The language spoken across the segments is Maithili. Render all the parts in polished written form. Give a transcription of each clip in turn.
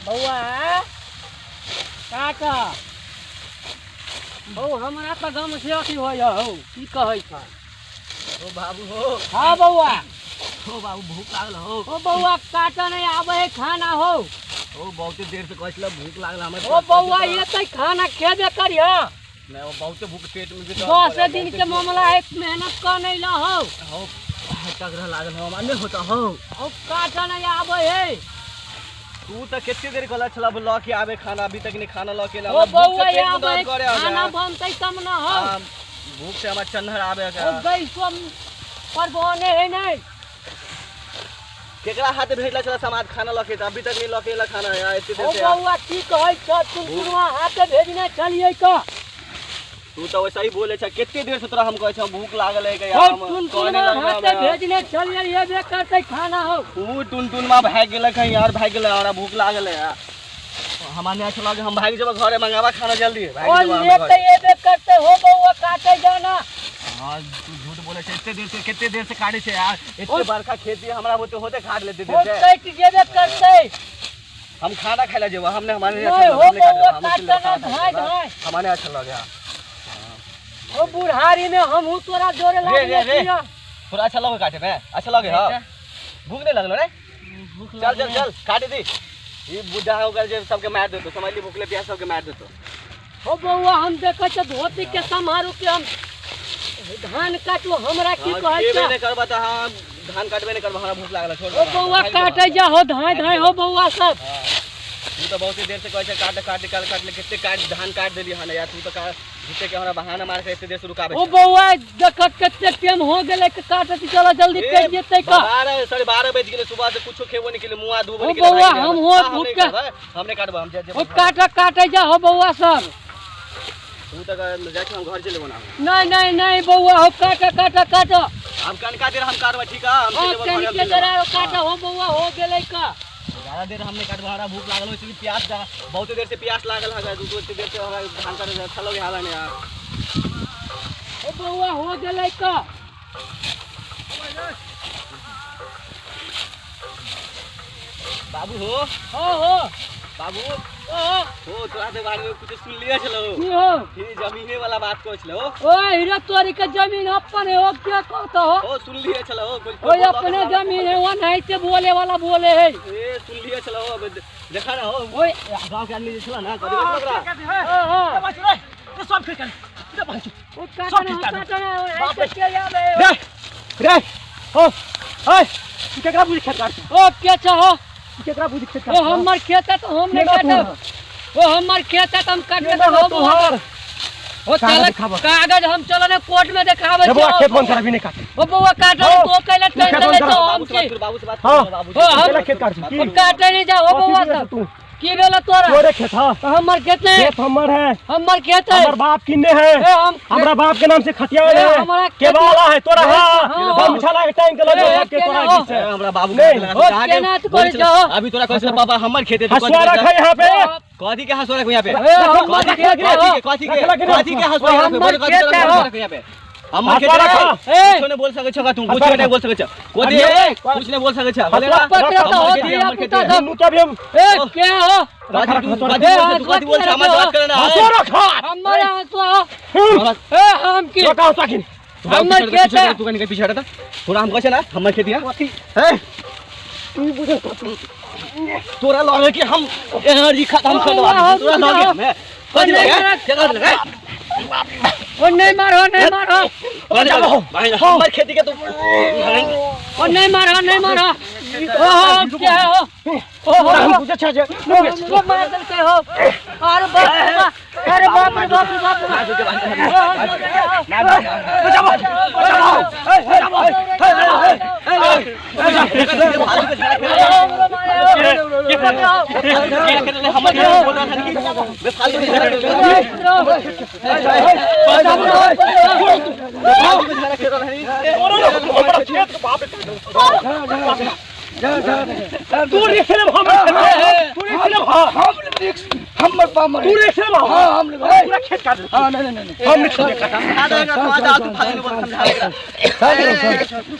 बौआ काका हौ, हमरा तऽ गम से अथी होइए हौ, की कहै छ? ओ बाबू हो। हाँ बौआ। हो बाबू, भूख लागल हो। ओ बौआ, काटऽ नहि आबै है खाना हौ। ओ बहुते देर से कहै छलै, भूख लागल हमरा। ओ बौआ, ये तऽ खाना खेबे करिह। नहि, ओ बहुते भूख पेट में भी। 10 दिन के मामला है, मेहनत कऽ नहि लहो। हो टगरा लागल हो, हमरा नहि होता हो। ओ काटऽ नहि आबै है। तू तऽ कते देर कहला छला लऽ के आबे खाना, अभी तक नहीं खाना लऽ के एला। ओ हमरा भूख से बौआ, पेट में आबै दर्द करे हो। खाना बनतै तब न हौ। हाँ, भूख से हमरा चन्हर आबे ओ है। गैसो पर बने है नहि। केकरा हाथ भेजला छला समाज खाना लऽ के, तऽ अभी तक नहीं लऽ के एला खाना यार एते देर ओ से यार। बौआ, की कहै छ? टुनटुनवा हाथे भेजने छलियै क। तू तऽ वैसा ही बोले छ, कते देर से तोरा हम कहै छ भूख लागल है ओ यार, हम कहने टुनटुनवा लगल हाथे हमरा। भेजने छलियै, एबे करतै खाना हौ। ऊ टुनटुनमा भागि गेलक है यार, भागि गेलै, हमरा भूख लागल है यार। हमरा नहि अच्छा लगे, हम भागि जेबै घरे, मंगाबा खाना जल्दी। ओ भागि जेबै हम लेते घरे। एबे करतै हो बौआ, काटे जाना। हाँ, तू झूठ बोले छै, एते देर से, कते देर से काटे छै यार, एते ओ- बड़का खेती हमरा होते होते काट लेते ओ देर से। कटि जेबे करतै। हम खाना खाय ला जेबै, हमने हमारे नहीं नहीं, अच्छा हो लगे, हमने काट बौआ, लेबै, हम काटना खाना खाय धाय, जेबै। धाय। हमारे अच्छा लगे। ओ बुढ़ारी में हमहूँ तोरा जोरे रे, रे, लागले रे। छियै। तोरा अच्छा लगे काटे में? अच्छा लगे? हाँ, भूख नहीं लगलो रे? चल चल चल, काट दी। ई बुढ़ा हो गेल जे सबके मार देतो, समझली? भूखले प्यास सबके मार देतो। ओ बौआ, हम देखै छ धोती के सम्हारू के हम धान काटू, हमरा की हाँ, कहै खेबे छ? नहीं करबा तऽ हाँ, धान काटबे नहीं करबा, हमरा भूख लागल है, छोड़ ओ दे। बौआ, भागि जेबा। काटे जा हो, धाय धाय हो बौआ सब। हाँ। तू तऽ बहुते देर से कहै छै काट काट काट काट ले, कते काट धान काट देली हन यार। तू तऽ का झूठे के हमरा बहाना मार के एते देर से रुकाबे ओ छै। बौआ, देख कते टाइम हो गेलै के काटत, चल जल्दी, ए, कटि जेतै का। 12, 12:30 बज गेलै, सुबह से कुछो खेबो नहीं केली, मुँह हाथ धोबो ओ नहीं केली, बौआ, भागि गेलै। हम हो हाँ, हम भूख नहीं के- काटबै, हम नहीं काटबै, हम जे ओ काट काटे जा हो बौआ सब। तू तऽ जाइ छी, हम घर चलि जेबो ना। नहीं नहीं नहीं बौआ हो, काट काट काट। हम कनका देर हम काटबै, ठीक है? हम हाँ, चलि जेबो घर, हम कनिके चलि देर जेबो। आरो काट हो बौआ, हो गेलै का। ज्यादा देर हम नहीं काटबै, हमरा भूख लागल हो, इसलिए प्यास जा बहुते देर से प्यास लागल है। तू एते देर से हमरा धान काटे अच्छा लगे हाल नहीं यार। ओ बौआ, हो गेलै का। बाबू हो। हो हो। बाबू। ओ हो। हो, तोरा के बारे में कुछ सुन लिया छलो। की हो? फिर जमीने वाला बात कहै छलो। ओ हीरो, तोरी के जमीन अपन है, ओ के कहता हो? ओ सुन लिया छलो कुछ। ओ अपने जमीन है, वो नहीं से बोले वाला बोले है। ए, सुन लिया छलो, अब देखा ना हो। ओए। गांव के आदमी जे छलो ना, कथी कहै छलो ओकरा? हो हो। सब खेत काट। ओ काटना, काटना, ओ ऐसे के आबे। रे रे हो, ओए, तू केकरा बुझि खेत काट? ओ के छ हो? तू केकरा बुझि खेत काट? ओ हमर खेत है तो हम नहीं केना काटब। ओ हमर खेत है तो हम काटबे। केना तो तोहर? ओ कागज चल। देखाबऽ। कागज हम चल ने कोर्ट में देखाबै रे बौआ, छियौ। खेत बंद कर, अभी नहीं काटे। ओ बौआ, काटल हो। तो कैला तू खेत टेंशन बंद ले कर। तो हम बाबू से बात की करू, बाबू से बात हाँ। करू, बाबू ओ, हम- केला खेत काट की? ओ काटे नहीं जाओ कथी बौआ बुझै सब। तू? की भेल तोरा? तोरे खेत है। तो हमर खेत नहीं। खेत हमर है। हमर खेत है। हमर बाप किन्ने है। ए, हम हमरा बाप के नाम से खतिया ए, है। हमरा के खेत- वाला है तोरा? ए, हाँ, हाँ। गमछा लाके टांग के लऽ ए, जाओ के केना तोरा हो? दिस से। हमरा बाबू नहीं। ओ, केना तू करै छहो? अभी तोरा कहै छलै पापा हमर खेत है, तू हसुआ रख है यहाँ पे। कथी के हसुआ रख यहाँ पे? ए, हमर कथी के खेत है। कथी के कथी के रख, रख, रख। कथी के हसुआ रख? हमर बोल, कथी खेत के है। हसुआ रख यहाँ पे? हमर खेत हसुआ है। रख। ए, कुछो नहीं बोल सकै छौ तू, हसुआ कुछो रख। नहीं बोल सकै छौ। कथी अरे, कुछ नहीं बोल सकै छौ, बोले हसुआ ना। पकड़ तो हो हमर खेत है, धिया हमर खेत पुता है। सब। नुचा भी हम ए, के हो? कथी तू हसुआ कथी बोल रख। तू कथी बोल छौ? हमर बात करे ना। हसुआ रख। हमर हंसुआ हो। हम्म। ए, हम की रखा हसुआ किन। तू बाबू हमर पीछे खेत हट, है। तू कहीं पीछे हट त। तोरा हम कहै छै ना हमर खेत है। कथी? हे, तू बुझे कथी? तोरा लगे कि हम एनर्जी खत्म कर देबा तोरा लगे हमे कथी लगे? के कथी लगे? ओ नहीं मारो, नहीं मारो। कथी लगे? भाई, हमर खेती के तू ओ नहीं मारो, नहीं मारो। ओ हो, क्या हो? ओ हो, हम बुझे छे जे हमरो मार देलकै हो। अरे बाप रे बाप, अरे बाप रे बाप रे बाप रे। ओ हो, हमरो मारे हो। तू रिक्स ले, हम तू रिक्स ले। हां, हम रिक्स हमर पामर। तू रिक्स ले। हां, हम लेबै। पूरा खेत काट दे। हां, नहीं नहीं नहीं। हम नहीं खेत काट।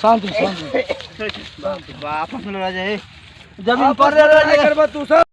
शांत शांत। बाप जमीन पर करबा तू सब।